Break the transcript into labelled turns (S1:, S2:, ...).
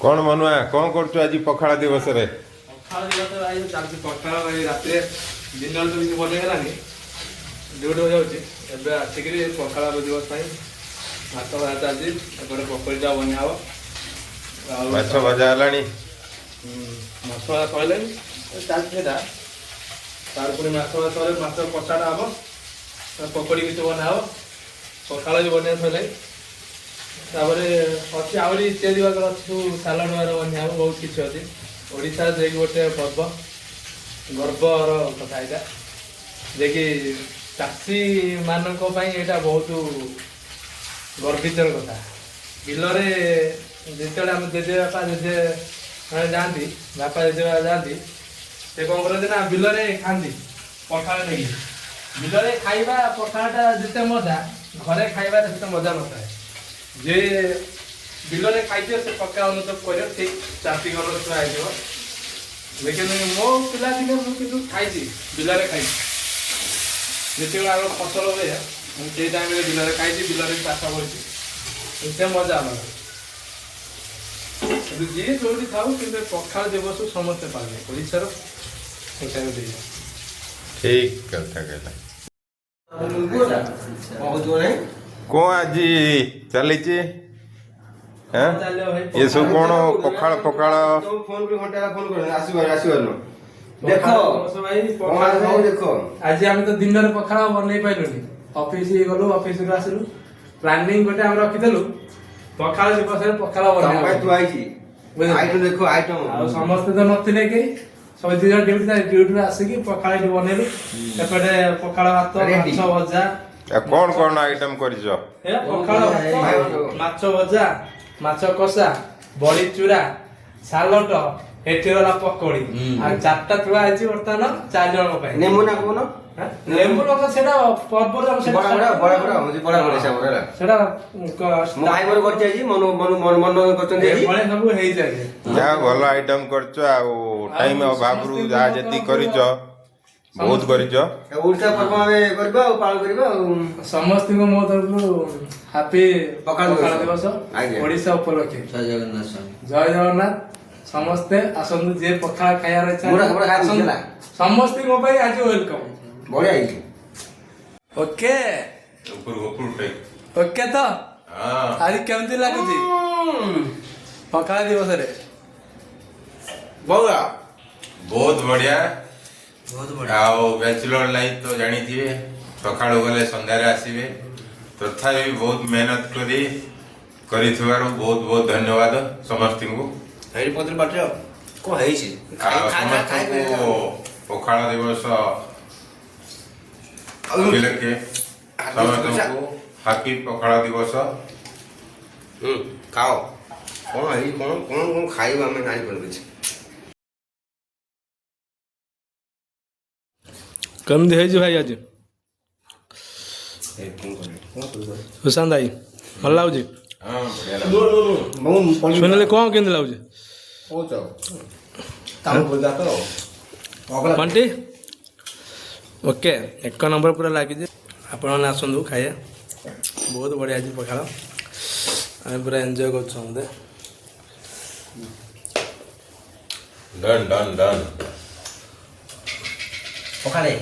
S1: କ'ଣ ମନୁଆ, କ'ଣ କରୁଛୁ ଆଜି ପଖାଳ ଦିବସରେ?
S2: ପଖାଳ ଦିବସ ଭାଇ ଚାଲିଛି। ପଖାଳ ଭାଇ, ରାତିରେ ଦିନରେ ତ କିଛି ବନେଇ ହେଲାନି, ଡ୍ୟୁଟି ଯାଉଛି। ଏବେ ଆସିକିରି ପଖାଳ ଦିବସ ପାଇଁ ଭାତ ଭଜା ଚାଲିଛି, ଏପଟେ ପକୋଡ଼ିଟା ବନିଆ ହବ ଆଉ
S1: ମାଛ ଭଜା ହେଲାଣି।
S2: ମାଛ ଭଜା ସରିଲାଣି, ଚାଲିଛି ସେଇଟା। ତାର ପୁଣି ମାଛ ଭଜା ସରିଲେ ମାଛ କଷାଟା ହବ, ପକୋଡ଼ି କିଛି ବନା ହବ। ପଖାଳ ବି ବନେଇବା ସରିଲାଣି। ତାପରେ ଅଛି ଆହୁରି ତିଆରି ହେବାର ଅଛି, ସବୁ ସାଲାଡ଼ ବାର ବନିଆ ହବ, ବହୁତ କିଛି ଅଛି। ଓଡ଼ିଶାର ଯାଇକି ଗୋଟେ ପର୍ବ, ଗର୍ବର କଥା ଏଇଟା, ଯେ କି ଚାଷୀମାନଙ୍କ ପାଇଁ ଏଇଟା ବହୁତ ଗର୍ବିତର କଥା। ବିଲରେ ଯେତେବେଳେ ଆମ ଜେଜେବାପା ଜେଜେ ମାନେ ଯାଆନ୍ତି, ବାପା ଜେଜେବାପା ଯାଆନ୍ତି, ସେ କ'ଣ କରନ୍ତି ନା ବିଲରେ ଖାଆନ୍ତି ପଖାଳ ନେଇକି। ବିଲରେ ଖାଇବା ପଖାଳଟା ଯେତେ ମଜା, ଘରେ ଖାଇବାରେ ସେତେ ମଜା ନଥାଏ। ଯେ ବିଲରେ ଖାଇଥିବ, ସେ ପକ୍କା ଅନୁଭବ କରିବ। ଠିକ ଚାଷୀ ଘରର ଛୁଆ ହେଇଥିବ। ଲେକିନ ମୋ ପିଲାଦିନେ ମୁଁ କିନ୍ତୁ ଖାଇଛି, ବିଲରେ ଖାଇଛି। ଯେତେବେଳେ ଆମର ଫସଲ ହୁଏ, ମୁଁ ସେଇ ଟାଇମରେ ବିଲରେ ଖାଇଛି, ବିଲରେ ବି ଚାଷ କରିଛି। ସେ ମଜା ଅଲଗା। କିନ୍ତୁ ଯିଏ ଯୋଉଠି ଥାଉ, କିନ୍ତୁ ପଖାଳ ଦିବସ ସମସ୍ତେ ପାଳିବେ ଓଡ଼ିଶାର, ସେଇଟା ଗୋଟେ ଇଏ।
S1: ଠିକ କଥା କହିଲା।
S3: କହୁଛୁ ନାହିଁ।
S1: କ'ଣ ଆଜି ଚାଲିଛି? ହେଁ?
S2: ଚାଲିବ ଭାଇ।
S1: ଏସବୁ କ'ଣ ପଖାଳ ପଖାଳ?
S3: ଫୋନ କରି ଘଣ୍ଟା ହେଲା ଫୋନ କରି ଆସିବାର ଆସିବାର ଦେଖ।
S2: ପଖାଳ ଦିବସ ଭାଇ,
S3: କଣ
S2: ପଖାଳ
S3: ହଉ ଦେଖ।
S2: ଆଜି ଆମେ ତ ଦିନରେ ପଖାଳ ବନେଇ ପାଇଲୁନି। ଅଫିସ ଗଲୁ, ଅଫିସରୁ ଆସିଲୁ। ପ୍ଲାନିଂ ଗୋଟେ ଆମେ ରଖିଥିଲୁ, ପଖାଳ ଦିବସରେ ପଖାଳ
S3: ତମ ପାଇଁ
S2: ବନେଇବା।
S3: ଥୁଆ ହେଇଛି।
S2: ବୁଝିଲ?
S3: ଆଇଟମ ଦେଖ, ଆଇଟମ।
S2: ଆଉ ସମସ୍ତେ ତ ନଥିଲେ କେହି, ସବୁ ଦି ଜଣ ଡ୍ୟୁଟି, ଡ୍ୟୁଟିରୁ ଆସିକି ପଖାଳ ଏଠି ବନେଇଲୁ। ଏପଟେ ପଖାଳ ଭାତ,
S3: Ready.
S2: ମାଛ ଭଜା।
S1: ଆଉ କ'ଣ କ'ଣ ଆଇଟମ କରିଛ?
S2: ଏ ପଖାଳ ଭାତ, ମାଛ ଭଜା, ମାଛ କଷା, ବଡି ଚୁରା, ସାଲଟ, ଏଠି ଗଲା ପକୋଡି। ଆଉ ଚାରିଟା ଥୁଆ ହେଇଛି ବର୍ତ୍ତମାନ ଚାରି ଜଣଙ୍କ ପାଇଁ।
S3: ନେମୁ ନା କହୁନ?
S2: ହାଁ? ଲେମ୍ବୁ ଲଙ୍କା ସେଟା ପର୍ବରୁ ଆମେ ସେଟା
S3: ବଡ ବଡ ବଡ ବଡ ହଉଛି, ବଡ ବଡ ହିସାବରେ ହେଲା।
S2: ସେଟା
S3: ମୋ ଭାଇ ମୋର କରିଛି ଆଜି, ମନ ମନ ମନ ମନ କରିଛନ୍ତି ଆଜି।
S2: ଏଭଳିଆ ସବୁ ହେଇଯାଏ।
S1: ଯାହା ଭଲ ଆଇଟମ କରିଛ। ଆଉ ଟାଇମ ଅଭାବରୁ ଯାହା ଯେତିକି କରିଛ, ବହୁତ କରିଛ।
S3: ଆଉ ଓଡ଼ିଶା ପର୍ବ ଆମେ କରିବା ଆଉ ପାଳନ କରିବା ଆଉ।
S2: ସମସ୍ତଙ୍କୁ ମୋ ତରଫରୁ ହାପି
S3: ପଖାଳ
S2: ପଖାଳ
S3: ଦିବସ।
S2: ଦିବସ।
S3: ଆଜ୍ଞା।
S2: ଓଡିଶା ଉପଲକ୍ଷେ।
S4: ଜୟ ଜଗନ୍ନାଥ ସ୍ୱାମୀ।
S2: ଜୟ ଜଗନ୍ନାଥ। ସମସ୍ତେ ଆସନ୍ତୁ, ଯିଏ ପଖାଳ ଖାଇବାର ଇଚ୍ଛା
S3: ମୁଁ ନା ଖାଇ
S2: ଆସନ୍ତୁ।
S3: ହେଲା।
S2: ସମସ୍ତଙ୍କ ପାଇଁ ଆଜି welcome.
S3: ବଢିଆ ହେଇଛି।
S2: ଓକେ।
S1: ଉପରୁ ଉପରୁ।
S2: ଓକେ ତ।
S1: ହଁ।
S2: ଆଜି କେମିତି ଲାଗୁଛି ପଖାଳ ଦିବସରେ?
S3: ବଢିଆ।
S1: ବହୁତ ବଢିଆ।
S4: ବହୁତ ବଢିଆ।
S1: ଆଉ ବ୍ୟାଚଲର ଲାଇଫ ତ ଜାଣିଥିବେ, ସକାଳୁ ଗଲେ ସନ୍ଧ୍ୟାରେ ଆସିବେ। ତଥାପି ବହୁତ ମେହନତ କରି କରିଥିବାରୁ ବହୁତ ବହୁତ ଧନ୍ୟବାଦ ସମସ୍ତଙ୍କୁ।
S3: ଏଇଠି ପତ୍ର ପାଟିର କଣ ହେଇଛି? ଖାଇ
S1: ଆଉ
S3: ଖାଇ ଖାଇ ଖାଇ।
S1: ସମସ୍ତଙ୍କୁ ପଖାଳ ଦିବସ ଅଭିଲକ୍ଷେ ସମସ୍ତଙ୍କୁ ହାପି ପଖାଳ ଦିବସ।
S3: ହୁଁ, ଖାଅ। କଣ ହେଇଛି, କଣ କଣ କଣ ଖାଇବୁ, ଆମେ ଜାଣିପାରୁନୁ କିଛି।
S2: କେମିତି ହେଇଛି ଭାଇ ଆଜି?
S3: ଏ କଣ କରିବି, କଣ କରିବି?
S2: ସୁଶାନ୍ତ ଭାଇ, ଭଲ ଲାଗୁଛି?
S1: ହଁ, ବଢିଆ ଲାଗୁଛି।
S3: ମୁଁ
S2: ଶୁଣିଲେ କଣ କେମିତି ଲାଗୁଛି?
S3: କହୁଛ କାମ ବୁଝା ତ ଅଗଲା।
S2: ବଣ୍ଟି, ଓକେ, ଏକ ନମ୍ବର ପୁରା ଲାଗିଛି। ଆପଣମାନେ ଆସନ୍ତୁ ଖାଇବା, ବହୁତ ବଢ଼ିଆ ହେଇଛି ପଖାଳ। ଆମେ ପୁରା ଏନ୍ଜୟ କରୁଛୁ ସମସ୍ତେ।
S1: Done, Don, Don.
S3: ପଖାଳେ।